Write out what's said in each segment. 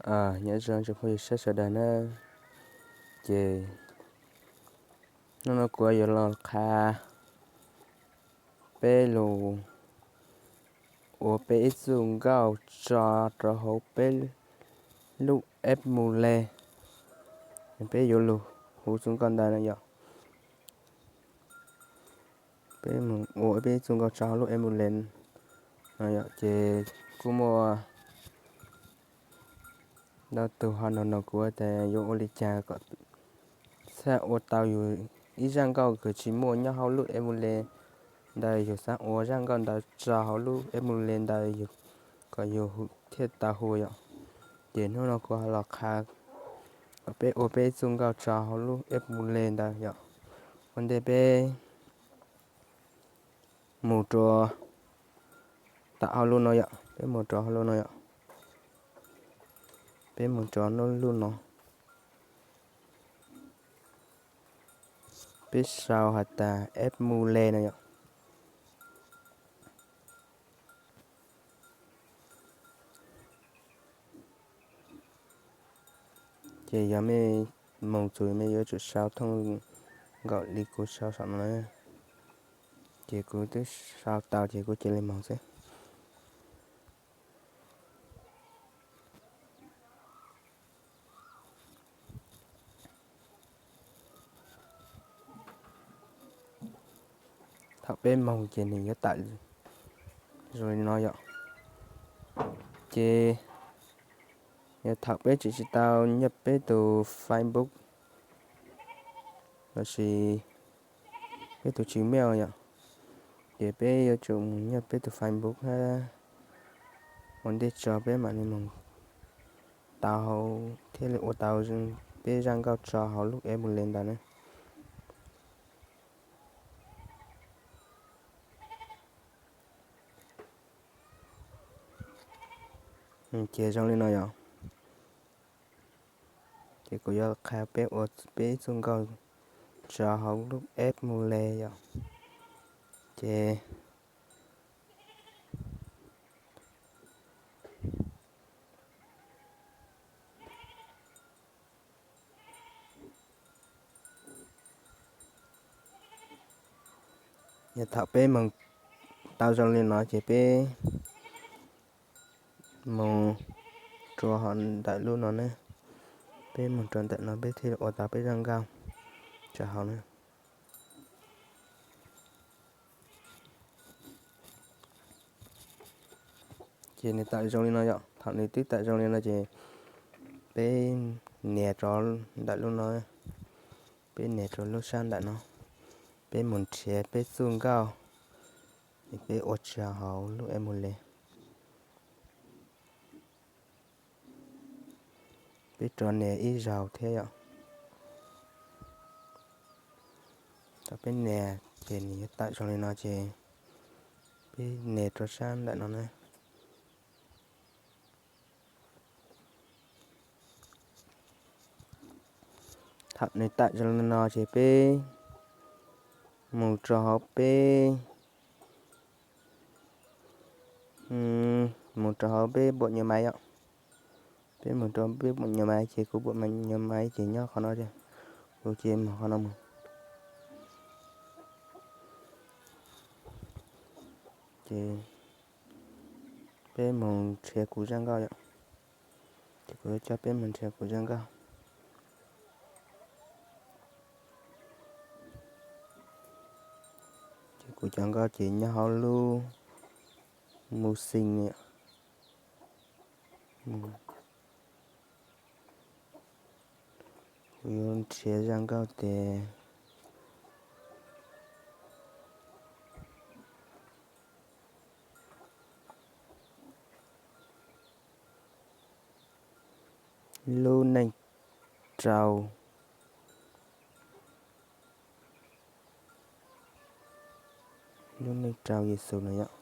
Nyob zoo tsoom phooj ywg sawv daws na, ces hnub no kuv yuav los qha peb lus ua peb ib txoj nkauj tso rau hauv peb lub Emule. Peb yuav lus hu txoj nkauj ntawd no yom. Peb mus ua peb ib txoj nkauj tso hauv lub Emule no yom, ces kuj muaj ntau tus ho nug nug kuv tias yuav ua li cas kom xav ua tau yus ib zaj nkauj kws tsis muaj nyob hauv lub Emule ntawd, yus xav ua zaj nkauj ntawd tso hauv lub Emule ntawd kom yus thiaj tau hu yom. Ces hnub no kuv ho los qha kom peb ua peb ib txoj nkauj tso hauv lub Emule ntawd yom. Ua ntej peb mus rau tom hauv lub no yom, peb mus rau hauv lub no yom, peb mus rau lub no, peb sau has tas Emule no yom. Ces yog mej mus txug mej yuav tsum sau thooj nkaus li kuv sau saum no na. Ces kuv twb sau tau ces kuv cia li mus xwb. Thaum peb moog ces nws yuav tawm zoo li no yom. Ces yog thaum peb tseem tsis tau nyaj peb tus Facebook lossis peb tus Gmail yom, ces peb yuav tsum mus nyaj peb tus Facebook hab ua ntej tso peb mam li mus tau thiaj li ua tau peb zaj nkauj tso hauv lub Emule ntawd na. Ces zoo li no yom. Ces kuv yuav qha peb ua peb txoj nkauj tso hauv lub Emule yom. Ces yog thaum peb moog tau zoo li no ces peb mus rua hauv ntawm lub no ne. Peb mus rua ntawm no peb thiaj ua tau peb zaj nkauj tso hauv na. Ces nws tawm zoo li no yom. Thaum nws twb tawm zoo li no ces peb nias rau ntawm lub no, peb nias rau lub sab ntawm no, peb mus nrhiav peb txoj nkauj es peb ua tso hauv lub Emule. Peb rov nias ib zaug thiab yom. Thaum peb nias ces nws yuav tawm zoo li no ces peb nias rau sab ntawm no na. Thaum nws tawm zoo li no ces peb mus rau hauv peb, mus rau hauv peb npuam nyuam maiv yom. Peb mus rau peb npuam nyuam maiv ces kuv npuam nyuam maiv ces nyob qhov no, kuv ces mus qhov no mus. Ces peb mus nrhiav kuv zaj nkauj yom. Ces kuv yuav coj peb mus nrhiav kuv zaj nkauj. Ces kuv cov nkauj ces nyob hauv lub Music no. Kuv yuav nrhiav zaj nkauj tias lub neej rau, lub neej rau Yexus no yom.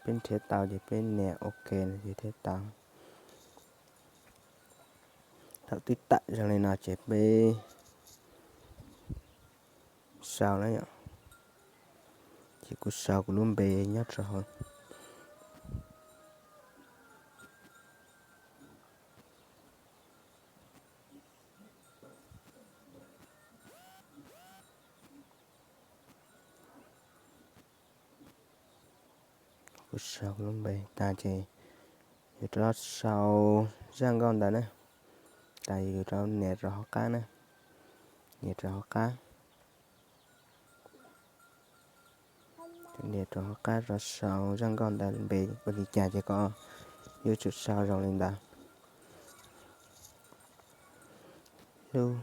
Peb nrhiav tau ces peb nias ok no ces thiaj tau. Thaum twb tawm zoo li no ces peb sau na yom. Ces kuv sau kuv lub npe nyob rau hauv. Kuv sau lub npe tag ces yuav rov sau zaj nkauj ntawd na, tas yuav rov nias rau hauv qab na, nias rau hauv qab. Nias rau hauv qab rov sau zaj nkauj ntawd npe ua li cas ces koj yuav tsum sau zoo li ntawd. Lub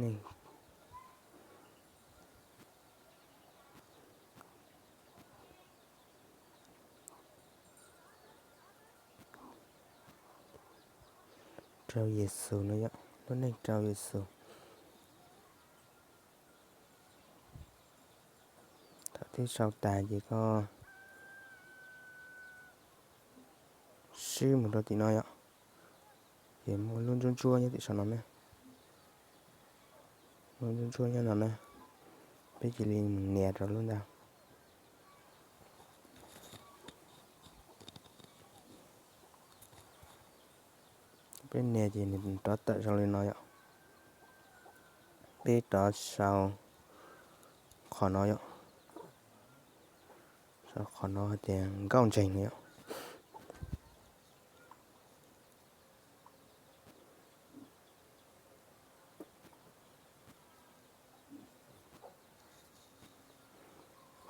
neej rau Yexus no yom, lub neej rau Yexus. Thaum twb sau tag ces koj swb mus rau tim no yom, ces muaj lub ntsuab ntsuab nyob tim saum no na, muaj ntsuab ntsuab nyob no na, peb cia li mus nias rau lub ntawd. Peb nias ces nws rov tawm zoo li no yom. Peb rov sau qhov no yom, sau qhov no hais tias nkauj ntseeg no yom.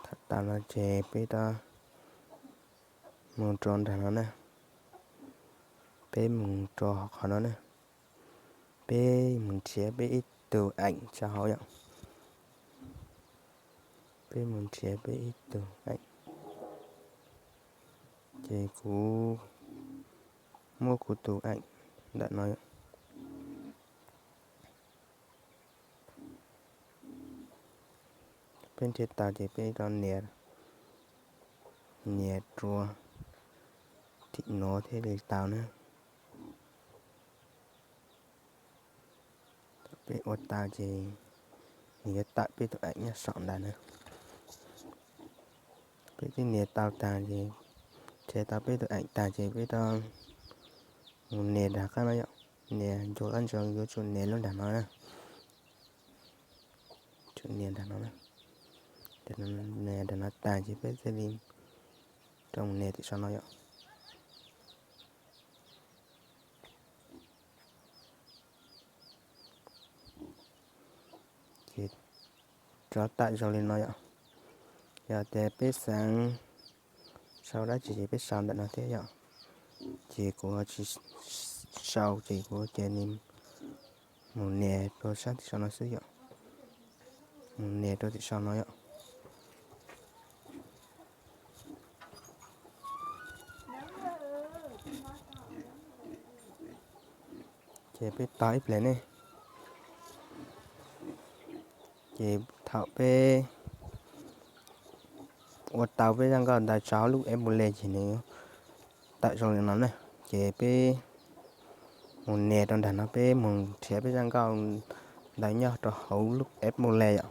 Tham tas no ces peb rov mus rau nram no na, peb mus rau qhov no na, peb mus nrhiav peb ib tug eem tso hauv yom. Peb mus nrhiav peb ib tug eem, ces kuv muab kuv tus eem ntawm no. Peb nrhiav tau ces peb rov nias, nias rua tim nuav thiaj li tau na. Peb ua tau ces nws yuav tawm peb tus eem nyob saum ntawd na. Peb twb nias tau tag ces, nrhiav tau peb tus eem tag ces peb rov mus nias nram qab no yom, nias ncua qab ntsoov yuav tsum nias lub nram no na. Tsum nias nram no na. Nias nram no tag ces peb thiaj li rov mus nias tim saum no yom. Ces rov tawm zoo li no yom. Yog tias peb xav sau dab tsi ces peb sau ntawm no thiab yom. Ces kuv tsis sau ces kuv cia li mus nias rau sab tim saum no xwb yom. Mus nias rau tim saum no yom. Ces peb tos ib pliag ne. Ces thaum peb ua tau peb zaj nkauj ntawd tso hauv lub Embule ces nws tawm zoo li no na. Ces peb mus nias rau nram no, peb mus nrhiav peb zaj nkauj ntawd nyob rau hauv lub Embule yom.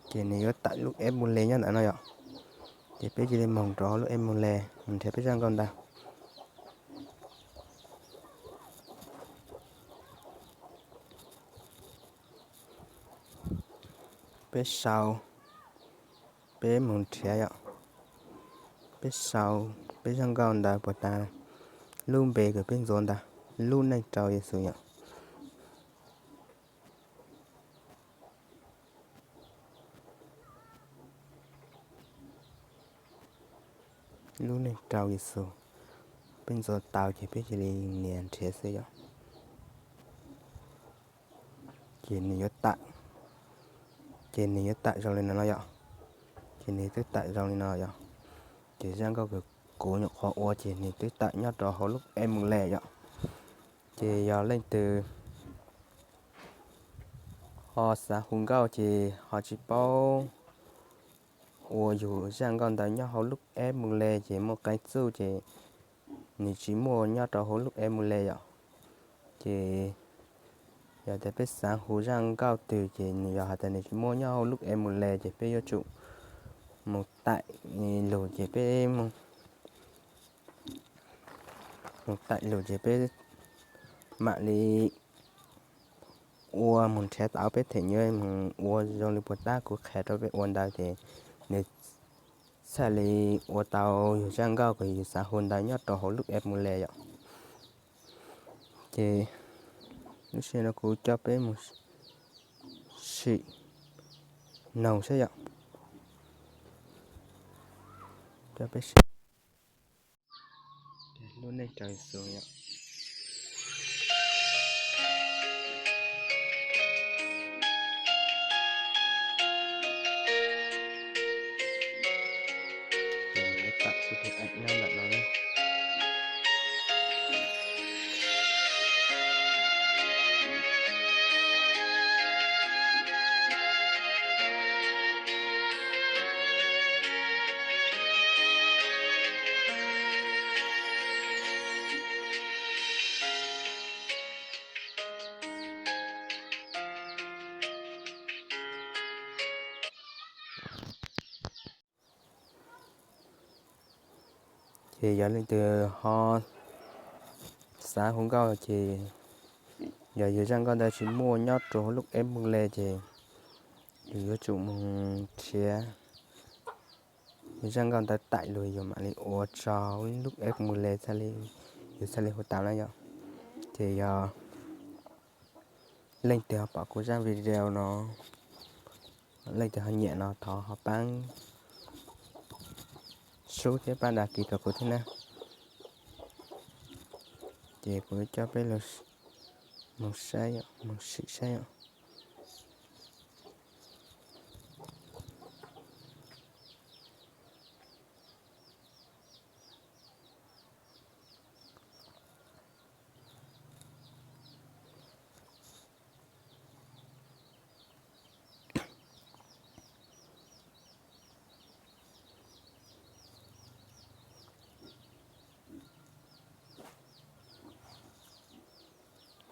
Ces nws yuav tawm lub Embule nyob ntawm no yom. Ces peb cia li moog rau hauv lub Embule mus nrhiav peb zaj nkauj ntawd. Peb sau, peb mus nrhiav yom. Peb sau peb zaj nkauj ntawd puas tas lub npe kws peb ntxuav ntawd, lub neej rau Yexus yom. Lub neej rau Yexus, peb ntxuav tau ces peb cia li nias nrhiav xwb yom. Ces nws yuav tawm, ces nws yuav tawm zoo li no no yom. Ces nws twb tawm zoo li no yom. Ces zaj nkauj kws kuv nyuam qhuav ua ces nws twb tawm nyob rau hauv lub Embule yom. Ces yog leej twg ho xav hu nkauj ces ho tsis paub ua yus zaj nkauj ntawd nyob hauv lub Embule ces muaj qee txuj ces nws tsis muaj nyob rau hauv lub emule yom. Ces yog tias peb xav hu zaj nkauj twg ces nws yog hais tias nws tsis muaj nyob hauv lub emule ces peb yuav tsum mus taim lus ces peb mus taim lus ces peb mam li ua mus nrhiav tau peb them nyuaj mus ua zoo li puas tab kuv qhia rau peb ua ntawd ces nws txhaj li ua tau yus zaj nkauj uas yus xav hu ntawd nyob rau hauv lub emule yom. Ces lub sij hawm no kuv coj peb mus sim noog saib yom. Coj peb sim lub neej tsaws xus yom. Tam kuv tus aim nyob ntawm no. Ces yog leej twg ho xav hu nkauj ces yog yus zaj nkauj ntawd tsis muaj nyob rau hauv lub emule ces yus yuav tsum mus nrhiav yus zaj nkauj ntawd taim lus yus mam li ua tso lub emule, yus txhaj li hu tau na yom. Ces yog leej twg ho pom kuv zaj video no, leej twg ho nyiam no thov ho pab sub thiab pab đăng ký rau kuv thiab na. Ces kuv coj peb mus saib, mus sim saib.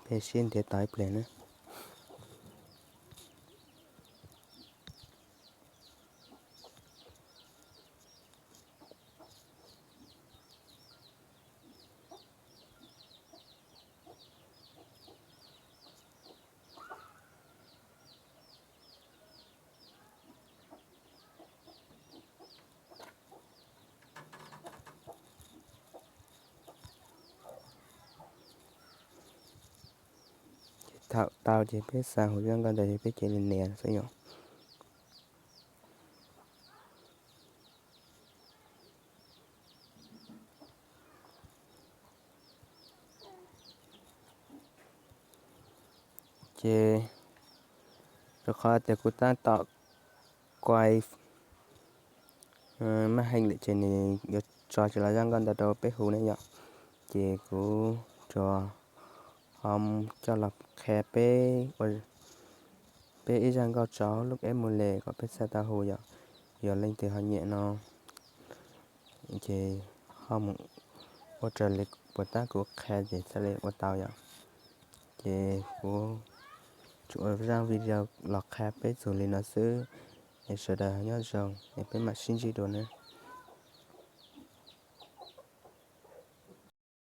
Peb sib ntiav tos ib pliag na. Thaum tau ces peb xa hauv zaj nkauj ntawd ces peb cia li nias xwb yom. Ces rau qhov tias kuv tab tom kuaj maj heej lawm ces nws yuav tso tsis los zaj nkauj ntawd rau peb hu ne yom. Ces kuv tsuas ho coj los qhia peb, peb ib zaj nkauj tso lub emule kom peb txhaj tau hu yom. Yog leej twg ho nyiam no ces ho mus ua raws li puas tab kuv qhia ces txhaj li ua tau yom. Ces kuv tsuas ua zaj video los qhia peb txug li no xwb, es sawv daws nyob zoo es peb mam sib ntsib dua na.